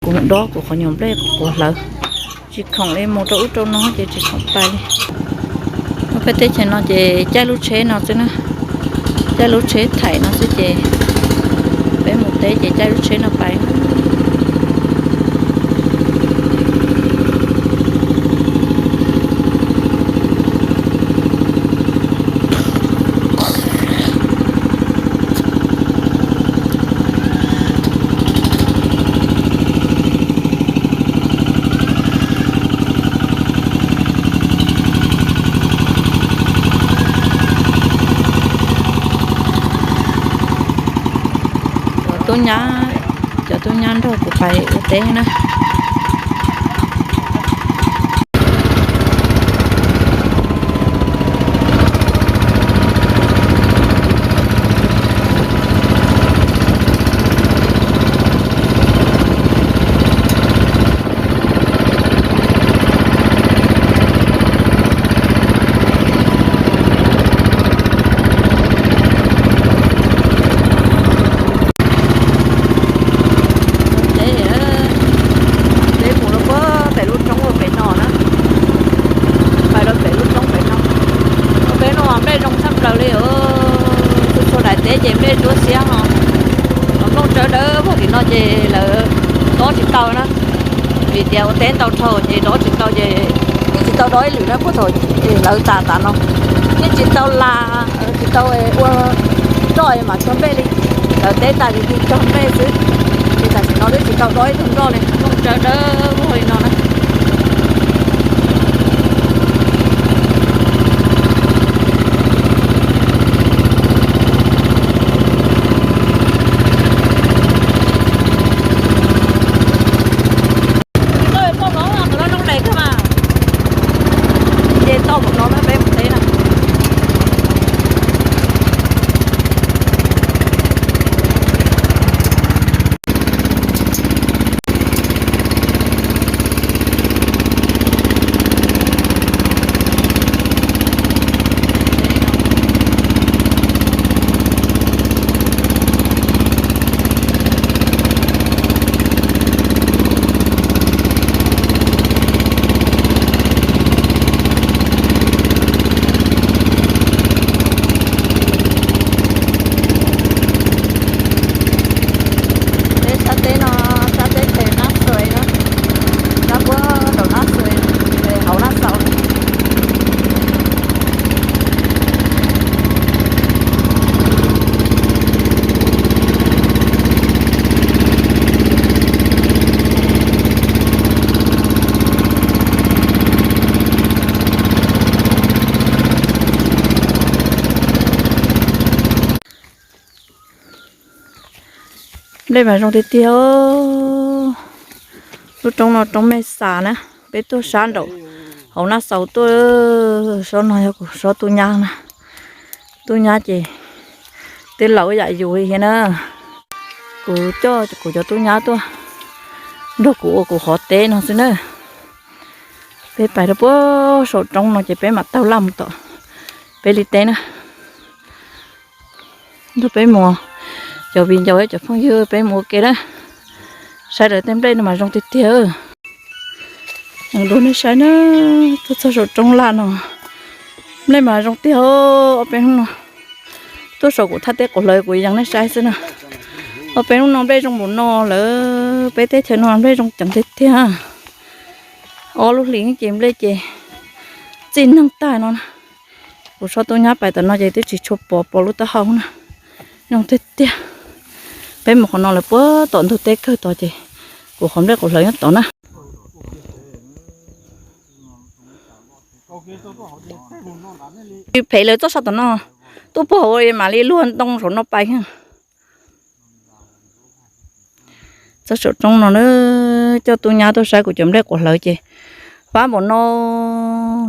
Kuv mus dob kuv qhov nyuag nplej quav hlawv, tsis khoom li, mus rau ub rau no ces tsis khoom pais li. Peb teb chaws no ces caij lub tsheb no xwb na, caij lub tsheb thaim no xwb ces peb mus teb ces caij lub tsheb no pais. Cov tub nyab, cov tub nyab nrog kuv pais ua teb na. Peb mus rau puag pem lub roob ua pem no na, pais rau pem lub roob pem no. Peb no nplej zoo tshaj plaws li os, txhua txhua daim teb ces nplej ntsuab xiab no. Nplooj tsawb dawb vog tim no ces lawv dob tsis tau na, vim tias ua teb ntau dhau ces dob tsis tau ces yeej tsis tau dob ib lwm na, puag thaum lawv tas tas no yeej tsis tau las, tsis tau ua roj mam tshuav nplej li. Lawv teb tas li cog nplej xwb, ces tam sim no twb tsis tau dob ib tug nroj li, nplooj tsawb dawb vog li no na. Ces tau qhov no na peb mus teb na. Peb sab teb no, sab teb pem Nab Xuais na, sab puag nram Nab Xuais, hauv Nab Xaus. Nplej mas zoo tiag tiag. Lub roob no roob Mej Xas na, peb tuaj sab nraum hauv Nab Xaus tuaj, sob no yog kuv sob tub nyab na. Tub nyab ces twb laus yam yus thiab na. Kuv coj kuv cov tub nyab tuaj nrog kuv ua kuv qhov teb no xwb na. Peb pais rau puag saum roob no ces peb mam taug laj mus tom peb li teb na. Nrog peb mus, cov viv ncaus cov phooj ywg, peb mus ua ke na. Saib lawv tej nplej no mas zoo tiag tiag. Ua rau nej saib na, tuaj txog saum roob laj no, nplej mas zoo tiag. Ob peb hnub no tuaj saum kuv thaj teb quav hlawv kuv yees nej saib xwb na. Ob peb hnub no nplej zoo npaum no lawm, peb teb chaws no nplej zoo ceev tiag tiag. Ob lub hlis ces nplej ces txij neeg tag no na. Kuv sob tub nyab pais tom no ces twb tsis tshua pom pom lub taub hau na. Zoo tiag tiag. Peb mus qhov no lawm puag tom ntug teb kawg tod ces kuv qhov nplej quav hlawv nyob tod na. Phem lawv txoj sa tom no, tuaj puag hauv mam li luag ntoo saum no pais. Txoj saum roob no na, coj tub nyab tuaj saib kuv cov nplej quav hlawv ces fab npaum no,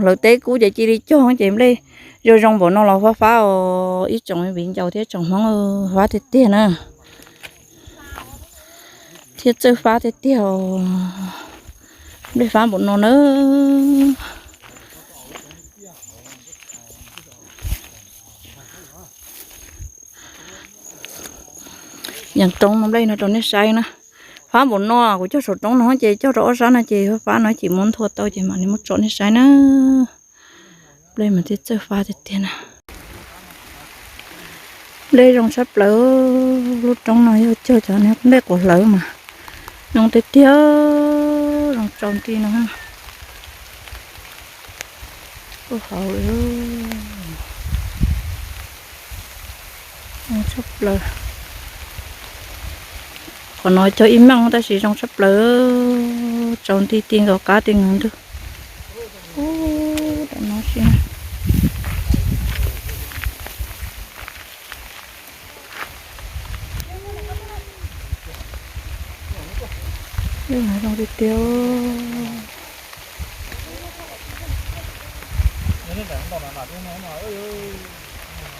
hlawv teb kub ces cia li cog ces nplej zoo zoo npaum no los fab fab os ib tsoom viv ncaus thiab tsoom Hmoob, fab tiag tiag na. Thiab txawj fab tiag tiag os, nplej fab npaum no na. Yees roob no nplej no rau nej saib na. Ab npaum no kuv cog saum roob no ces cog rau ob sab no ces fab no ces muab nthua tau ces mam li muab tso nej saib na. Nplej mas thiaj txawj fab tiag tiag na. Nplej zoo tshaj plaws, lub roob no yog cog cov nplej quav hlawv mas zoo tiag tiag, zoo tsau nti no. Ua hauv tshaj plaws. Qhov no cog ib meej tab sis zoo tshaj plaws, tsau nti ti nkaus qab ti nkaus ntug. Ub, no si. Nplej mas zoo tiag tiag.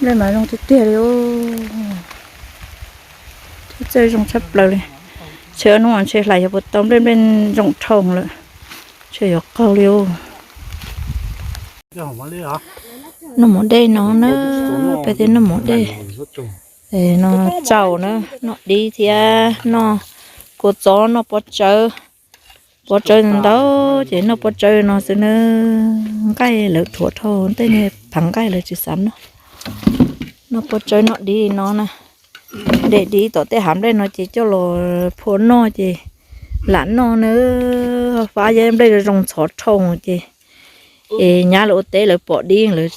Nplej mas zoo tiag tiag li. Thiab txawj zoo tshaj plaws li. Tshe hnub ntshe hlais yog puas tau nplej, nplej zoo dhau lawm. Tshe yuav qaug li. Noj mov dej no na, peb thiaj noj mov dej. No tsaus na, noj dib thiab noj kua txob, noj pob tsawb. Pob tsawb ntau ces noj pob tsawb no xwb na. Nqaij lawv dhuav dhau, tej niag phav nqaij lawv tsis xav noj. Noj pob tsawb noj dib no na. Nte dib tom tej hav nplej no ces coj los phua noj ces lam noj na. Fab yab nplej zoo ntxhov dhau ces es nyab lawv ua teb lawv pom dib lawv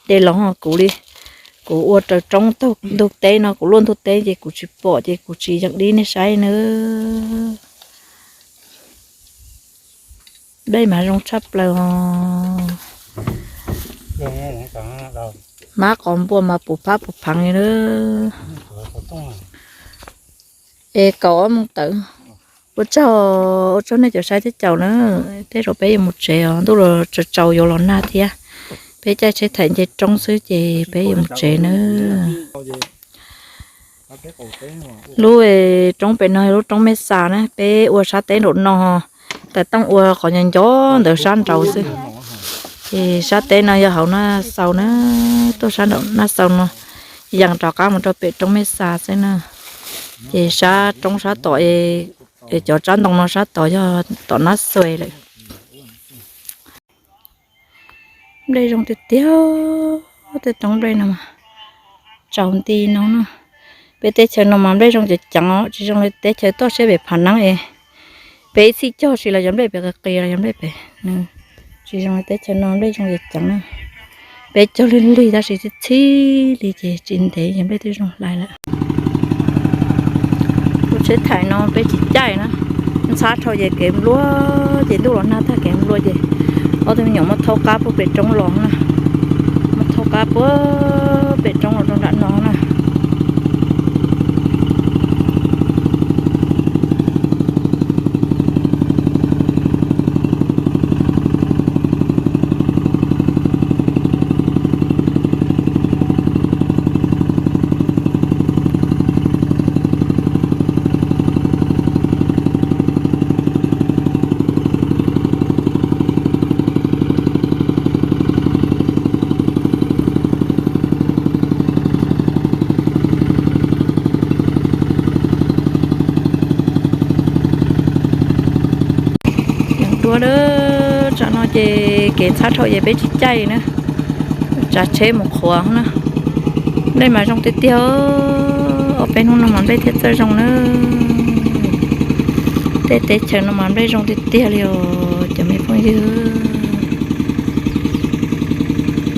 de los kuv li. Kuv ua raws roob taug ntug teb no, kuv luaj ntug teb ces kuv tsis pom ces kuv tsis yeem dib nej saib na. Nplej mas zoo tshaj plaws os. Hmab qos npua mas puv phab puv pheev li na. Es kaum ob moos tawm. Ua tsaug, ua tsaug nej cov saib thiab caum na. Tej zaum peb yuav mus tsev os, ntuj los tsaus tsaus yuav los nag thiab. Peb caij tsheb thaim nce roob xwb ces peb yuav mus tsev na. Lub roob pem no lub roob Mej Xas na, peb ua sab teb nraum no, tais tooj ua qhov nco nco ntawd sab nraud xwb. Ces sab teb no yog hauv Naj Xaus na, tuaj sab nraum Naj Xaus no, yees rov qab mus rau pem roob Mej Xas xwb na. Ces sab roob sab tom, cov tsab ntoo no sab tod yog tom Naj Xuas lawm. Nplej zoo tiag tiag, tej roob nplej no mas tsaus nti no na. Peb teb chaws no mas nplej zoo ceev ceev os, tsis zoo li teb chaws toj siab pem Phav Neeb es peb ib txhij cog tsis los yog nplej pem qis qis los yog nplej pem, tsis zoo li teb chaws no nplej zoo ceev ceev na. Peb cog lig lig tab sis txhij txhij li ces tsis ntev ces nplej twb zoo hlais lawm. Lub tsheb thaim no peb tsis caij na, ntxhab dhau ces kev nplua, ces ntuj los nag tag kev nplua ces ob tug me nyuam muab thaub qab puag pem roob los na, muab thaub qab puag pem roob los rau nram no na. Yeej dua lawm, tsam no ces kev ntxhab dhau ces peb tsis caij na, tsav tsheb mus qhuav na. Nplej mas zoo tiag tiag, ob peb hnub no mas nplej thiaj txawj zoo na. Tej teb chaws no mas nplej zoo tiag tiag li os cov me phooj ywg.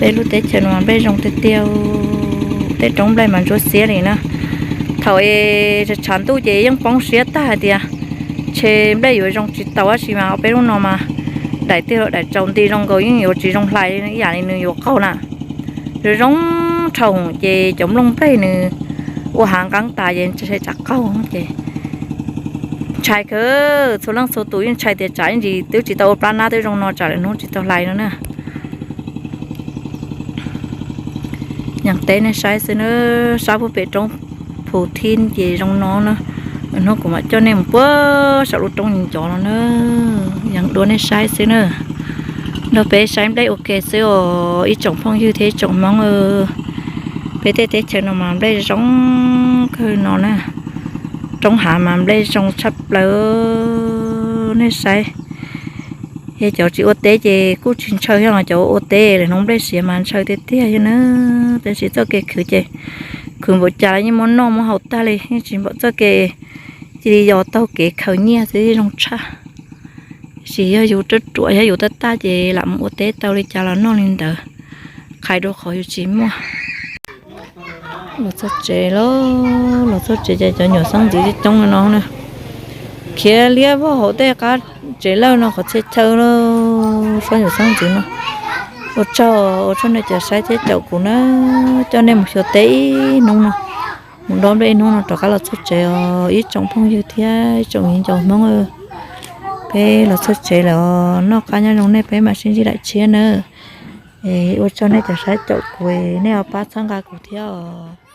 Peb lub teb chaws no mas nplej zoo tiag tiag, tej roob nplej mas ntsuab xiab li na. Thaum es tshav ntuj ces yeej poob siab tag hais tias ntshe nplej yuav zoo tsis tau tab sis mas ob peb hnub no mas daim twg los daim tsaus nti zoo nkaus yeej yuav tsis zoo hlais ib yam li nws yuav qaug na. Zoo zoo dhau ces cov nplooj nplej nws ua hav nqeeb tas ces ntshe tsam qaug ces ntshai kawg, txhua leej txhua tus yeej ntshai tias tsam ib ntsis twb tsis tau ua plab nab twb zoo no tsam lwm hnub tsis tau hlais no na. Yeej teb nej saib xwb na, sab puag pem roob Phu Thib ces zoo no na. Lwm hnub kuv mam coj nej mus puag saum lub roob ncov no na. Yeej dua nej saib xwb na. Nrog peb saib nplej ua ke xwb os ib tsoom phooj ywg thiab ib tsoom Hmoob. Peb tej teb chaws no mas nplej zoo kawg no na. Roob hav mas nplej zoo tshaj plaws, nej saib. Yog cov tsis ua teb ces kuj tsis ntshaw thiab, cov ua teb lawm hnov nplej siav mas ntshaw tiag tiag thiab na. Tab sis txoj kev khwv ces khwv npaum cas los yeej muab noj muab haus tag li, yeej tsis npaum txoj kev cia li yos taug kev khaws nyiaj xwb zoo tshaj. Tab sis yog yus ruam ruam, yog yus tab tag ces lam mus ua teb tau li cas los noj li ntawd, qhais dua qhov yus tsis muaj. Los txog tsev lawm, los txog tsev ces cov nyuam xeeb ntxwv coob coob no na, khiav liab vog hauv tej qab tsev lawm no, qhov txhia chaw lawm, suab nyuam xeeb ntxwv no. Ua tsaug, ua tsaug nej cov saib thiab caum kuv na, coj nej mus xyuas teb ib hnub no, mus dob nplej ib hnub no rov qab los txog tsev os ib tsoom phooj ywg thiab ib tsoom viv ncaus Hmoob. Peb los txog tsev lawm os, noj qab nyob zoo nej, peb mam sib ntsib daim tshiab nawb. Es ua tsaug nej cov saib caum kuv, nej ho pab txhawb nqa kuv thiab os.